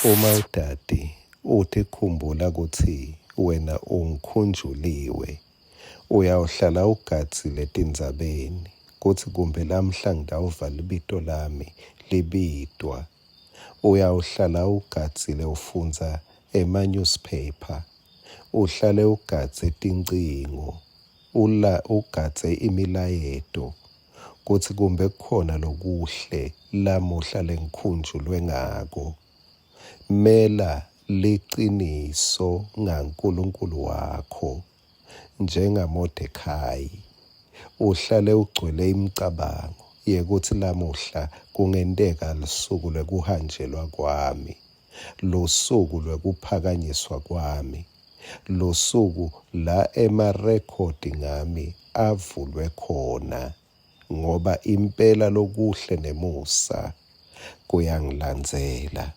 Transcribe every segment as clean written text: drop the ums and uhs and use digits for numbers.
Uma utati, utikhumbula kutsi wena ungikhunjuliwe, uyawuhlala ugadzile etindzabeni, kutsi kumbe lamhla ngitawuva libito lami libitwa. Uyawuhlala ugadzile ufundza ema-newspaper, uhlale ugadze tincingo, ugadze imilayeto kutsi kumbe kukhona lokuhle lamuhla lengikhunjulwe ngako. Mela liciniso ngaNkulunkulu wakho njengaModekhayi, uhlale ugcwele imicabango yekutsi lamuhla kungenteka lusuku lwekuhanjelwa kwami, lusuku lwekuphakanyiswa kwami, lusuku la emarekhodi ngami avulwe khona, ngoba impela lokuhle nemusa kuyangilandzela.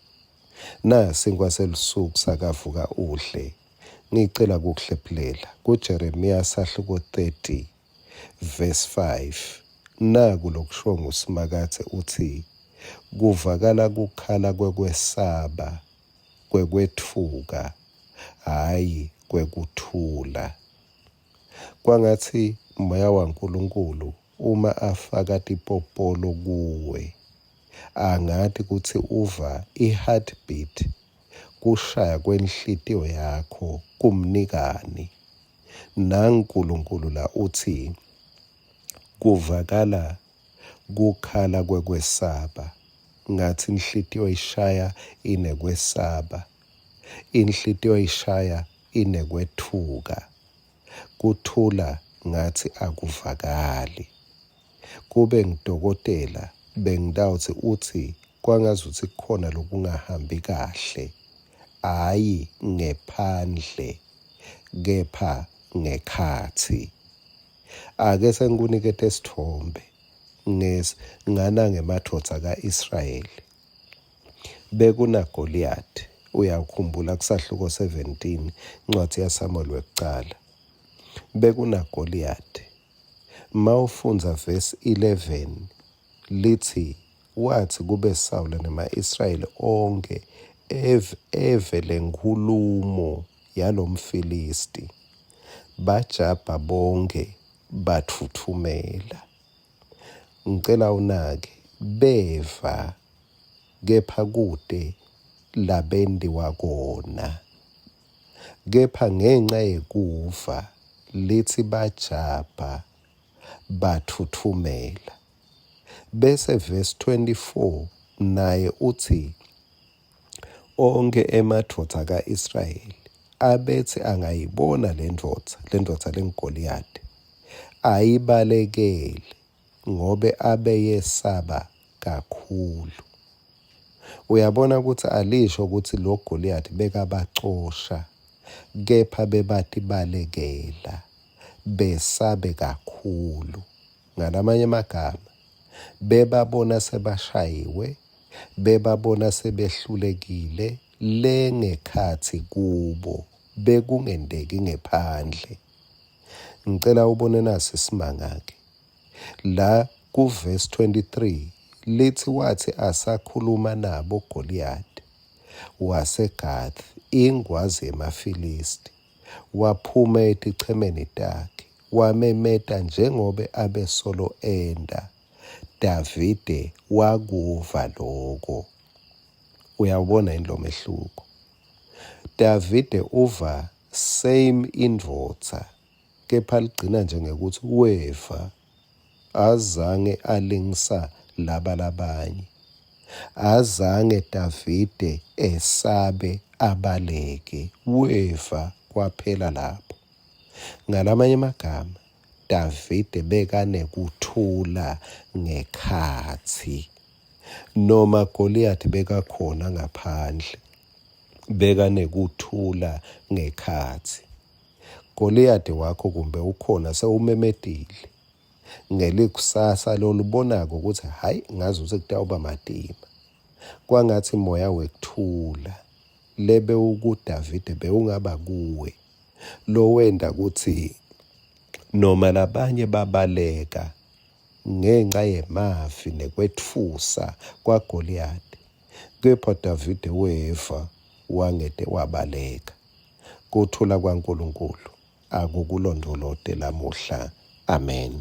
Nasinkwa selusuku sakavuka udle. Ngicela kukuhlephulela kuJeremiya sahluko 30 verse 5. Naku lokushiwo nguSimakadze utsi, Kuvakala kukhala kwekwesaba, kwekwetfuka, hhayi kwekuthula. Kwangatsi Moya waNkulunkulu uma afaka tipopolo kuwe, angati kutsi uva i-heartbeat, kushaya kwenhlitiyo yakho kumnikani. NaNkulunkulu la utsi, kuvakala kukhala kwekwesaba, ngatsi inhlitiyo ishaya inekwesaba, inhlitiyo ishaya inekwetfuka, kuthula ngatsi akuvakali. Kube ngidokotela bengitawutsi utsi kwangazuthi kukhona lokungahambi kahle, hhayi ngephandle kepha ngekhatsi. Ake sengikunikete sitfombe ngana ngemadvodza ka-Israyeli. BekunaGoliyathi, uyakhumbula kusahluko 17, incwadzi yaSamuel wekucala. BekunaGoliyathi. Mawufundza verse 11 litsi watsi kube Sawula nema-Israyeli onkhe eve lenkhulumo yalomFilisti, bajabha bonkhe batfutfumela. Ngicela unake, beva kepha kute labentiwa kona. Kepha ngenca yekuva litsi bajabha batfutfumela. Bese verse 24 naye utsi onkhe emadvodza ka-Israyeli abetsi angayibona lendvodza, lendvodza lenguGoliyadi, ayibalekele ngobe abeyesaba kakhulu. Uyabona kutsi alisho kutsi lo Goliyathi bekabacosha, kepha bebatibalekela, besabe kakhulu. Ngalamanye emagama, bebabona sebashayiwe, bebabona sebehlulekile, lengekhatsi kubo bekungenteki ngephandle. Ngicela ubone nasi isimanga-ke. La kuvesi 23 lithi wathi asakhuluma nabo Goliyadi waseGathi, ingwazi yemaFilisti, waphuma etichemeni takhe, wamemeta njengobe abesolo enta. Davide wakuva loko. Uyawubona yini lo mehluko? Davide uva same indvodza kepha ligcina nje ngekutsi weva azange alingisa laba labanye. Azange Davide esabe abaleke, weva kwaphela lapho. Ngalamanye emagama, Davide bekanekuthula ngekhatsi. Noma Goliyathi bekakhona ngaphandle, bekanekuthula ngekhatsi. Goliyadi wakho kumbe ukhona sewumemetile ngelikusasa lolubonako kutsi hhayi ngazuthi kutawuba matima. Kwangatsi moya wekuthula lebewukuDavide bewungaba kuwe lowenta kutsi noma labanye babaleka ngenca yemavi nekwetfusa kwaGoliyadi. Kepha Davide weva wangete wabaleka. Kuthula kwaNkulunkulu akukulondvolote lamuhla. Amen.